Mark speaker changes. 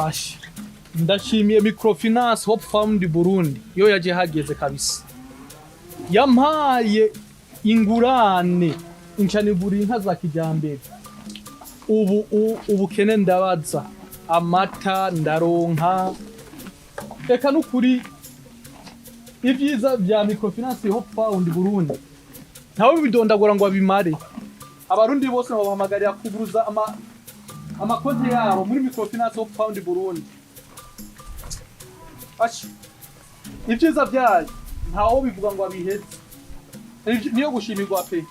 Speaker 1: Basha, ndashimiye Microfinance Hope Fund Burundi, yo yaje hageze kabisa. Yampaye ingurane, incanigura inka za kijambere. Ubu ubukene ndabaza, amata ndaronka. Eka nukuri, ibyiza bya Microfinance Hope Fund Burundi ntawe bidondagura ngo abimare. Abarundi bose babahamagarira kuguruza amakonti yabo muri Microfinance Hope Fund Burundi. Ashi, ibyiza byayo ntawo bivuga ngo abiheze. Niyo gushimirwa pe.